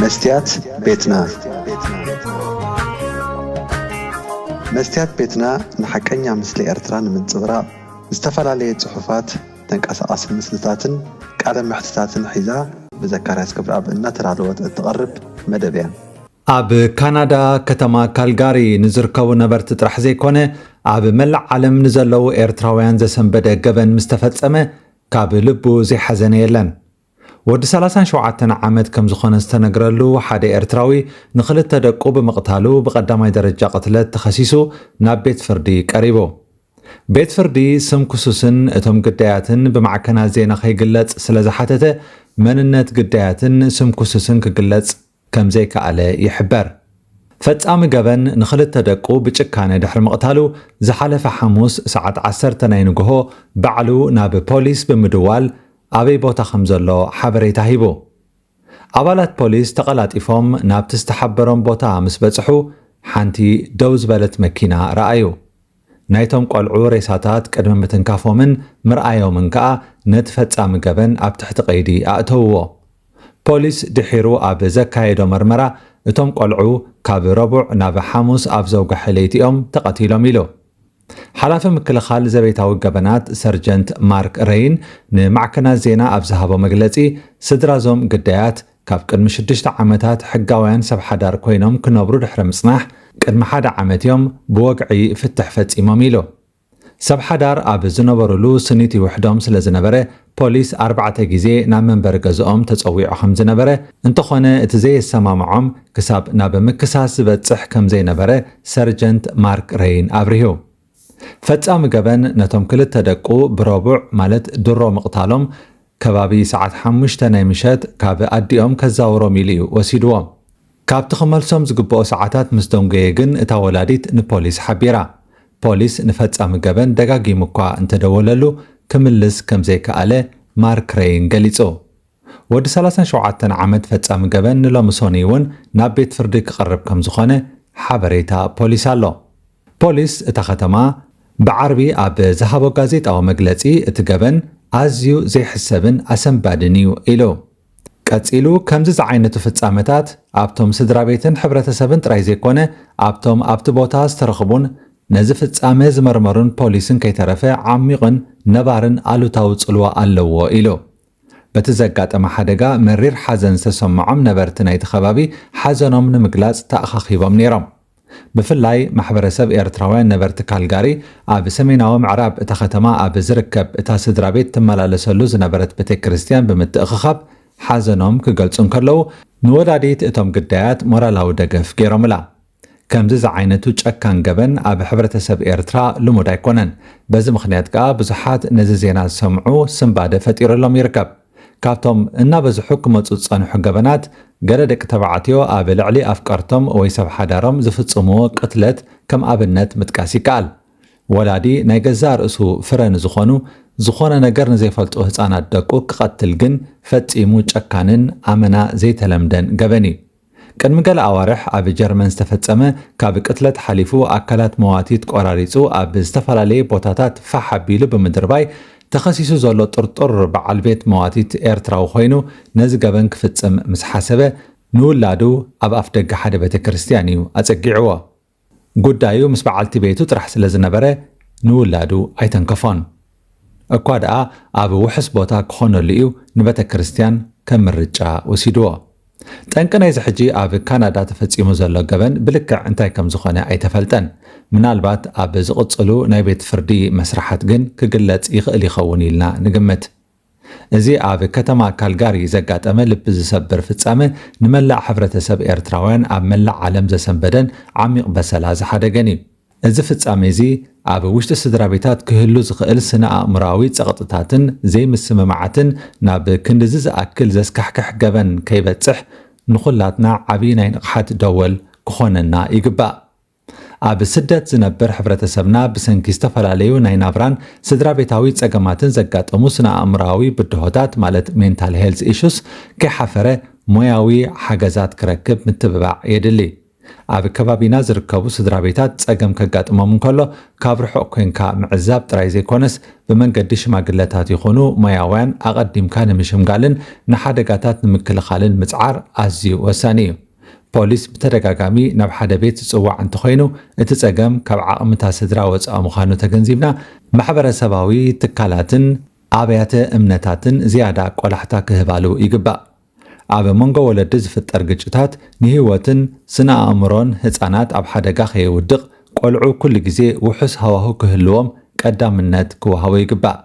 መስትያት ቤትና። መስትያት ቤትና ንሓቀኛ ምስሊ ኤርትራ ንምንጽብራቕ ዝተፈላለየ ጽሑፋት፣ ተንቀሳቓሲ ምስልታትን ቃለ መሕትታትን ሒዛ ብዘካርያስ ክብረኣብ እናተዳለወት እትቐርብ መደብ እያ። ኣብ ካናዳ ከተማ ካልጋሪ ንዝርከቡ ነበርቲ ጥራሕ ዘይኮነ፣ ኣብ መላእ ዓለም ንዘለዉ ኤርትራውያን ዘሰንበደ ገበን ምስ ተፈጸመ፣ ካብ ልቡ ዘይሓዘነ የለን። ወዲ ሰላሳን ሸውዓተን ዓመት ከም ዝኾነ ዝተነግረሉ ሓደ ኤርትራዊ፣ ንኽልተ ደቁ ብምቕታሉ ብቐዳማይ ደረጃ ቅትለት ተኸሲሱ ናብ ቤት ፍርዲ ቀሪቡ። ቤት ፍርዲ ስም ክሱስን እቶም ግዳያትን ብማዕከናት ዜና ከይግለጽ ስለ ዝሓተተ፣ መንነት ግዳያትን ስም ክሱስን ክግለጽ ከም ዘይከኣለ ይሕበር። ፈጻሚ ገበን ንኽልተ ደቁ ብጭካነ ድሕሪ ምቕታሉ፣ ዝሓለፈ ሓሙስ ሰዓት ዓሰርተ ናይ ንግሆ ባዕሉ ናብ ፖሊስ ብምድዋል ኣበይ ቦታ ከም ዘሎ ሓበሬታ ሂቡ። ኣባላት ፖሊስ ተቐላጢፎም ናብቲ ዝተሓበሮም ቦታ ምስ በጽሑ፣ ሓንቲ ደው ዝበለት መኪና ረኣዩ። ናይቶም ቆልዑ ሬሳታት ቅድሚ ምትንካፎምን ምርኣዮምን ከኣ ነቲ ፈጻሚ ገበን ኣብ ትሕቲ ቀይዲ ኣእተውዎ። ፖሊስ ድሒሩ ኣብ ዘካየዶ መርመራ፣ እቶም ቆልዑ ካብ ረቡዕ ናብ ሓሙስ ኣብ ዘውግሐ ለይቲ እዮም ተቐቲሎም ኢሉ። ሓላፊ ምክልኻል ዘቤታዊ ገበናት ሰርጀንት ማርክ ረይን ንማዕከናት ዜና ኣብ ዝሃቦ መግለጺ፣ ስድራዞም ግዳያት ካብ ቅድሚ ሽዱሽተ ዓመታት ሕጋውያን ሰብ ሓዳር ኮይኖም ክነብሩ ድሕሪ ምጽናሕ፣ ቅድሚ ሓደ ዓመት እዮም ብወግዒ ፍትሕ ፈጺሞም ኢሉ። ሰብ ሓዳር ኣብ ዝነበሩሉ ስኒት ይውሕዶም ስለ ዝነበረ፣ ፖሊስ ኣርባዕተ ግዜ ናብ መንበሪ ገዝኦም ተጸዊዑ ከም ዝነበረ፣ እንተኾነ እቲ ዘየሰማምዖም ክሳብ ናብ ምክሳስ ዝበጽሕ ከም ዘይነበረ ሰርጀንት ማርክ ረይን ኣብሪሁ። ፈጻሚ ገበን ነቶም ክልተ ደቁ ብረቡዕ ማለት ድሮ ምቕታሎም፣ ከባቢ ሰዓት ሓሙሽተ ናይ ምሸት ካብ ኣዲኦም ከዛውሮም ኢሉ እዩ ወሲድዎም። ካብቲ ክመልሶም ዝግብኦ ሰዓታት ምስ ደንጎየ ግን እታ ወላዲት ንፖሊስ ሓቢራ። ፖሊስ ንፈጻሚ ገበን ደጋጊሙ እኳ እንተደወለሉ ክምልስ ከም ዘይከኣለ ማርክ ረይን ገሊጹ። ወዲ ሰላሳን ሸውዓተን ዓመት ፈጻሚ ገበን ንሎሚ ሰኑይ እውን ናብ ቤት ፍርዲ ክቐርብ ከም ዝኾነ ሓበሬታ ፖሊስ ኣሎ። ፖሊስ እታ ከተማ ብዓርቢ ኣብ ዝሃቦ ጋዜጣዊ መግለጺ፣ እቲ ገበን ኣዝዩ ዘይሕሰብን ኣሰንባድን እዩ ኢሉ። ቀጺሉ፣ ከምዚ ዝዓይነቱ ፍጻመታት ኣብቶም ስድራ ቤትን ሕብረተሰብን ጥራይ ዘይኮነ፣ ኣብቶም ኣብቲ ቦታ ዝተረኽቡን ነዚ ፍጻመ ዝመርመሩን ፖሊስን ከይተረፈ ዓሚቕን ነባርን ኣሉታዊ ጽልዋ ኣለዎ ኢሉ። በቲ ዘጋጠመ ሓደጋ መሪር ሓዘን ዝተሰምዖም ነበርቲ ናይቲ ከባቢ ሓዘኖም ንምግላጽ ተኣኻኺቦም ነይሮም። ብፍላይ ማሕበረሰብ ኤርትራውያን ነበርቲ ካልጋሪ፣ ኣብ ሰሜናዊ ምዕራብ እታ ከተማ ኣብ ዝርከብ እታ ስድራ ቤት ትመላለሰሉ ዝነበረት ቤተክርስትያን ብምትእኽኻብ ሓዘኖም ክገልጹ እንከለዉ፣ ንወላዲት እቶም ግዳያት ሞራላዊ ደገፍ ገይሮምላ። ከምዚ ዝዓይነቱ ጨካን ገበን ኣብ ሕብረተሰብ ኤርትራ ልሙድ ኣይኮነን። በዚ ምኽንያት ከኣ ብዙሓት ነዚ ዜና ዝሰምዑ ስንባደ ፈጢሩሎም ይርከብ። ካብቶም እናበዝሑ ክመጹ ዝጸንሑ ገበናት፣ ገለ ደቂ ተባዕትዮ ኣብ ልዕሊ ኣፍቀርቶም ወይ ሰብ ሓዳሮም ዝፍጽምዎ ቅትለት ከም ኣብነት ምጥቃስ ይከኣል። ወላዲ ናይ ገዛእ ርእሱ ፍረ ንዝኾኑ፣ ዝኾነ ነገር ንዘይፈልጡ ህጻናት ደቁ ክቐትል ግን ፈጺሙ ጨካንን ኣመና ዘይተለምደን ገበን እዩ። ቅድሚ ገለ ኣዋርሕ ኣብ ጀርመን ዝተፈጸመ፣ ካብ ቅትለት ሓሊፉ ኣካላት መዋቲት ቆራሪጹ ኣብ ዝተፈላለየ ቦታታት ፋሕ ኣቢሉ ብምድርባይ ተኸሲሱ ዘሎ ጥርጡር በዓል ቤት መዋቲት ኤርትራዊ ኮይኑ፣ ነዚ ገበን ክፍጽም ምስ ሓሰበ፣ ንውላዱ ኣብ ኣፍደገ ሓደ ቤተ ክርስትያን እዩ ኣጸጊዕዎ። ጉዳዩ ምስ በዓልቲ ቤቱ ጥራሕ ስለ ዝነበረ፣ ንውላዱ ኣይተንከፎን። እኳ ደኣ ኣብ ውሑስ ቦታ ክኾነሉ እዩ ንቤተ ክርስትያን ከም ምርጫ ወሲድዎ። ጠንቂ ናይዚ ሕጂ ኣብ ካናዳ ተፈጺሙ ዘሎ ገበን ብልክዕ እንታይ ከም ዝኾነ ኣይተፈልጠን። ምናልባት ኣብ ዝቕጽሉ ናይ ቤት ፍርዲ መስርሓት ግን ክግለጽ ይኽእል ይኸውን ኢልና ንግምት። እዚ ኣብ ከተማ ካልጋሪ ዘጋጠመ ልቢ ዝሰብር ፍጻመ ንመላእ ሕብረተሰብ ኤርትራውያን ኣብ መላእ ዓለም ዘሰንበደን ዓሚቕ በሰላ ዝሓደገን እዩ። እዚ ፍጻሜ እዚ ኣብ ውሽጢ ስድራ ቤታት ክህሉ ዝኽእል ስነ ኣእምሮኣዊ ጸቕጥታትን ዘይምስምማዓትን ናብ ክንድዚ ዝኣክል ዘስካሕክሕ ገበን ከይበጽሕ ንኹላትና ዓቢ ናይ ንቕሓት ደወል ክኾነና ይግባእ። ኣብ ስደት ዝነብር ሕብረተሰብና ብሰንኪ ዝተፈላለዩ ናይ ናብራን ስድራ ቤታዊ ጸገማትን ዘጋጠሙ ስነ ኣእምሮኣዊ ብድሆታት ማለት ሜንታል ሄልዝ ኢሹስ ከይሓፈረ ሞያዊ ሓገዛት ክረክብ ምትብባዕ የድሊ። ኣብ ከባቢና ዝርከቡ ስድራ ቤታት ጸገም ከጋጥሞም እንከሎ፣ ካብ ርሑቕ ኮንካ ምዕዛብ ጥራይ ዘይኮነስ፣ ብመንገዲ ሽማግለታት ይኹኑ ሞያውያን ኣቐዲምካ ንምሽምጋልን ንሓደጋታት ንምክልኻልን ምጽዓር ኣዝዩ ወሳኒ እዩ። ፖሊስ ብተደጋጋሚ ናብ ሓደ ቤት ዝጽዋዕ እንተኾይኑ፣ እቲ ጸገም ካብ ዓቕምታ ስድራ ወጻኢ ምዃኑ ተገንዚብና፣ ማሕበረሰባዊ ትካላትን ኣብያተ እምነታትን ዝያዳ ቆላሕታ ክህባሉ ይግባእ። ኣብ መንጎ ወለዲ ዝፍጠር ግጭታት ንህይወትን ስነ ኣእምሮን ህጻናት ኣብ ሓደጋ ከየውድቕ፣ ቆልዑ ኩሉ ግዜ ውሑስ ሃዋሁ ክህልዎም ቀዳምነት ክወሃቦ ይግባእ።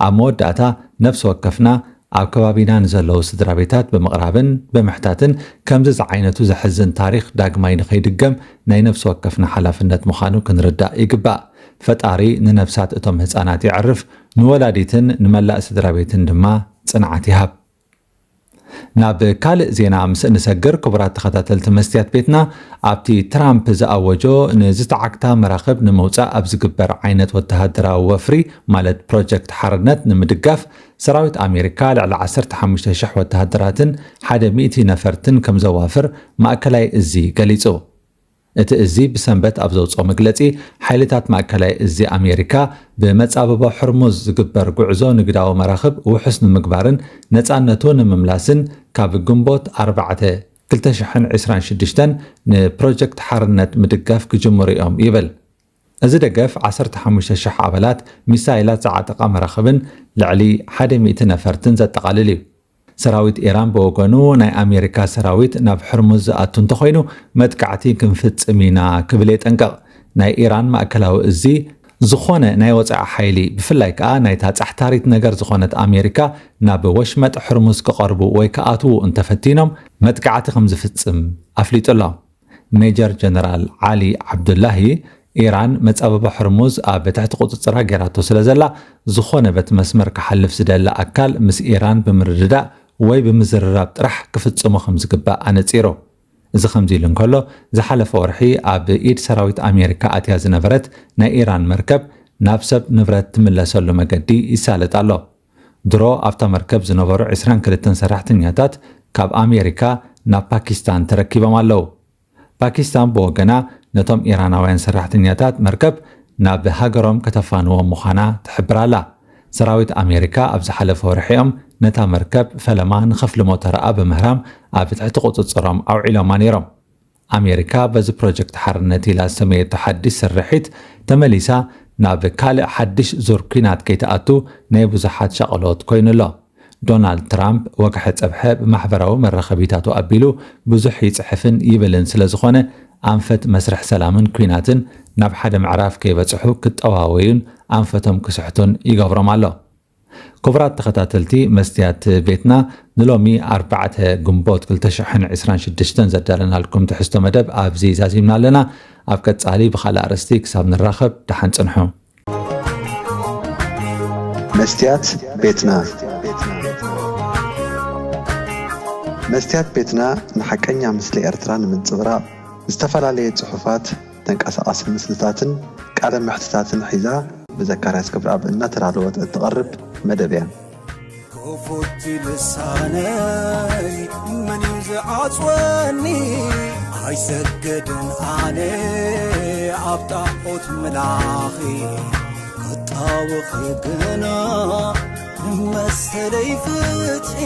ኣብ መወዳእታ፣ ነፍሲ ወከፍና ኣብ ከባቢና ንዘለዉ ስድራ ቤታት ብምቕራብን ብምሕታትን፣ ከምዚ ዝዓይነቱ ዘሕዝን ታሪኽ ዳግማይ ንኸይድገም ናይ ነፍሲ ወከፍና ሓላፍነት ምዃኑ ክንርዳእ ይግባእ። ፈጣሪ ንነፍሳት እቶም ህጻናት የዕርፍ፣ ንወላዲትን ንመላእ ስድራ ቤትን ድማ ጽንዓት ይሃብ። ናብ ካልእ ዜና ምስ እንሰግር፣ ክቡራት ተኸታተልቲ መስትያት ቤትና፣ ኣብቲ ትራምፕ ዝኣወጆ ንዝተዓግታ መራኽብ ንምውጻእ ኣብ ዝግበር ዓይነት ወተሃደራዊ ወፍሪ፣ ማለት ፕሮጀክት ሓርነት ንምድጋፍ፣ ሰራዊት ኣሜሪካ ልዕሊ ዓሰርተ ሓሙሽተ ሽሕ ወተሃደራትን ሓደ ሚእቲ ነፈርትን ከም ዘዋፍር ማእከላይ እዚ ገሊጹ። እቲ እዚ ብሰንበት ኣብ ዘውጽኦ መግለጺ፣ ሓይልታት ማእከላይ እዚ ኣሜሪካ ብመጻብቦ ሕርሙዝ ዝግበር ጉዕዞ ንግዳዊ መራኽብ ውሑስ ንምግባርን ነጻነቱ ንምምላስን፣ ካብ ግንቦት ኣርባዕተ ክልተ ሽሕን ዕስራን ሽዱሽተን ንፕሮጀክት ሓርነት ምድጋፍ ክጅምሩ እዮም ይብል። እዚ ደገፍ ዓሰርተ ሓሙሽተ ሽሕ ኣባላት ሚሳይላት ዝዓጠቓ መራኽብን ልዕሊ ሓደ ሚእቲ ነፈርትን ዘጠቓልል እዩ። ሰራዊት ኢራን ብወገኑ፣ ናይ ኣሜሪካ ሰራዊት ናብ ሕርሙዝ ዝኣቱ እንተኾይኑ፣ መጥቃዕቲ ክንፍጽም ኢና ክብል የጠንቅቕ። ናይ ኢራን ማእከላዊ እዚ፣ ዝኾነ ናይ ወጻኢ ሓይሊ፣ ብፍላይ ከኣ ናይታ ጻሕታሪት ነገር ዝኾነት ኣሜሪካ፣ ናብ ወሽመጥ ሕርሙዝ ክቐርቡ ወይ ክኣትዉ እንተፈቲኖም፣ መጥቃዕቲ ከም ዝፍጽም ኣፍሊጡ ኣሎ። ሜጀር ጀነራል ዓሊ ዓብዱላሂ፣ ኢራን መጻብቦ ሕርሙዝ ኣብ ትሕቲ ቁጽጽራ ገይራቶ ስለ ዘላ፣ ዝኾነ በቲ መስመር ክሓልፍ ዝደሊ ኣካል ምስ ኢራን ብምርድዳእ ወይ ብምዝርራብ ጥራሕ ክፍጽሞ ከም ዝግባእ ኣነጺሩ። እዚ ከምዚ ኢሉ እንከሎ፣ ዝሓለፈ ወርሒ ኣብ ኢድ ሰራዊት ኣሜሪካ ኣትያ ዝነበረት ናይ ኢራን መርከብ ናብ ሰብ ንብረት ትምለሰሉ መገዲ ይሳለጥ ኣሎ። ድሮ ኣብታ መርከብ ዝነበሩ ዕስራን ክልተን ሰራሕተኛታት ካብ ኣሜሪካ ናብ ፓኪስታን ተረኪቦም ኣለዉ። ፓኪስታን ብወገና፣ ነቶም ኢራናውያን ሰራሕተኛታት መርከብ ናብ ሃገሮም ከተፋንዎም ምዃና ትሕብር ኣላ። ሰራዊት ኣሜሪካ ኣብ ዝሓለፈ ወርሒኦም ነታ መርከብ ፈለማ ንኸፍሊ ሞተርኣ ብምህራም ኣብ ትሕቲ ቁጽጽሮም ኣውዒሎማ ነይሮም። ኣሜሪካ በዚ ፕሮጀክት ሓርነት ኢላ ዝሰመየቶ ሓድሽ ስርሒት ተመሊሳ ናብ ካልእ ሓድሽ ዙር ኲናት ከይትኣቱ ናይ ብዙሓት ሻቕሎት ኮይኑ ኣሎ። ዶናልድ ትራምፕ ወግሐ ጸብሐ ብማሕበራዊ መራኸቢታቱ ኣቢሉ ብዙሕ ይጽሕፍን ይብልን ስለ ዝኾነ፣ ኣንፈት መስርሕ ሰላምን ኲናትን ናብ ሓደ ምዕራፍ ከይበጽሑ ክጠዋወዩን ኣንፈቶም ክስሕቱን ይገብሮም ኣሎ። ክቡራት ተኸታተልቲ መስትያት ቤትና፣ ንሎሚ ኣርባዕተ ግንቦት ክልተ ሽሕን ዕስራን ሽዱሽተን ዘዳለናልኩም ትሕዝቶ መደብ ኣብዚ ዛዚምና ኣለና። ኣብ ቀጻሊ ብኻልእ ኣርእስቲ ክሳብ ንራኸብ፣ ደሓን ጽንሑ። መስትያት ቤትና። መስትያት ቤትና ንሓቀኛ ምስሊ ኤርትራ ንምንጽብራቕ፣ ዝተፈላለየ ጽሑፋት፣ ተንቀሳቓሲ ምስልታትን ቃለ መሕትታትን ሒዛ ብዘካርያስ ክብረኣብ እናተዳለወት እትቐርብ መደብ እያ። ክፉት ልሳነይ መን እዩ ዝዓጽወኒ? ኣይሰግድን ኣነ ኣብ ጣዖት ምላኺ፣ ክጣወኺ ግና ንመሰለይ ፍትሒ።